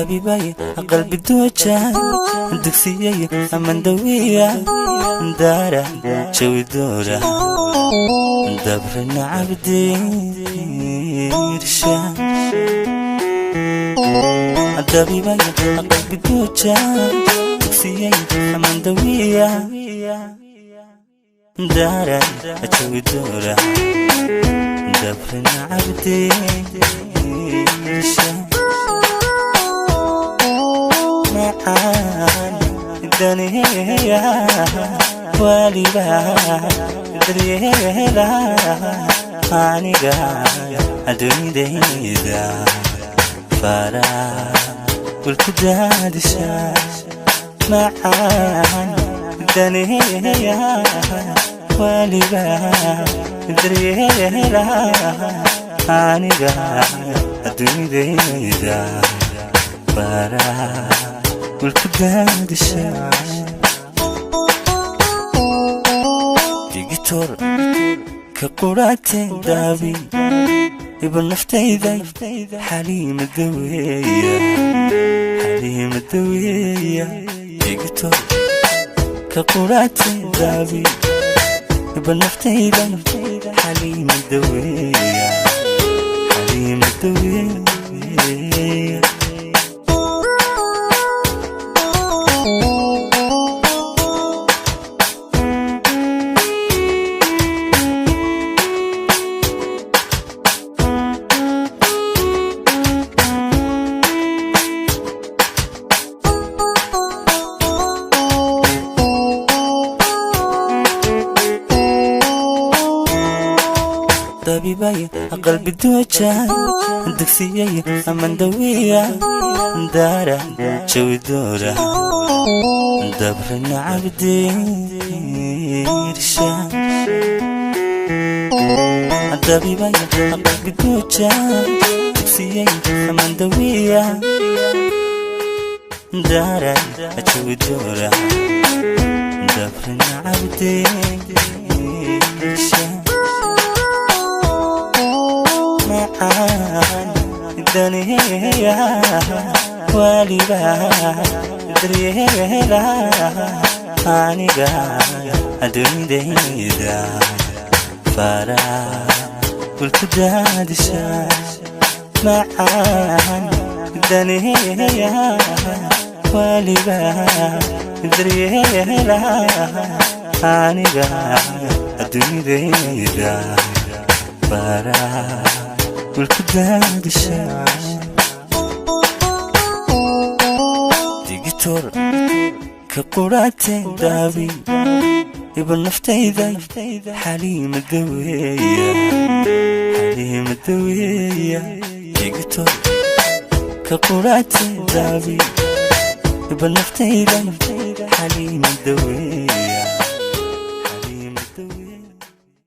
Dabibay qalbi dooja dugsiyay amandawiya daara jawi doora dabrna cabdiirsha. Dabibay qalbi dooja dugsiyay amandawiya daara jawi doora dabrna cabdiirsha. Macaan daneeya waliba daryeela aniga adduunyadayda farax kulku daadisha. Macaan daneeya waliba daryeela aniga adduunyadayda farax kulku daadisha. Digtor ka quraate daabi iba naftayda xaliima daweeya, xaliima daweeya. Digtor ka quraate daabi iba naftayda xaliima daweeya, xaliima daweeya. Dabibay qalbi dooja dugsiyay amandawiya daara jawi doora dabrna cabdiirsha. Dabibay qalbi dooja dugsiyay amandawiya daara jawi doora dabrna cabdiirsha. Macaan daneeya waliba daryeela aniga adduunyadayda farax kulku daadisha. Macaan daneeya waliba daryeela aniga adduunyadayda farax kulku daadisha. Digtor ka quraate daabi iba naftayda xaliima daweeya, xaliima daweeya. Digtor ka quraate daabi iba naftayda xaliima daweeya.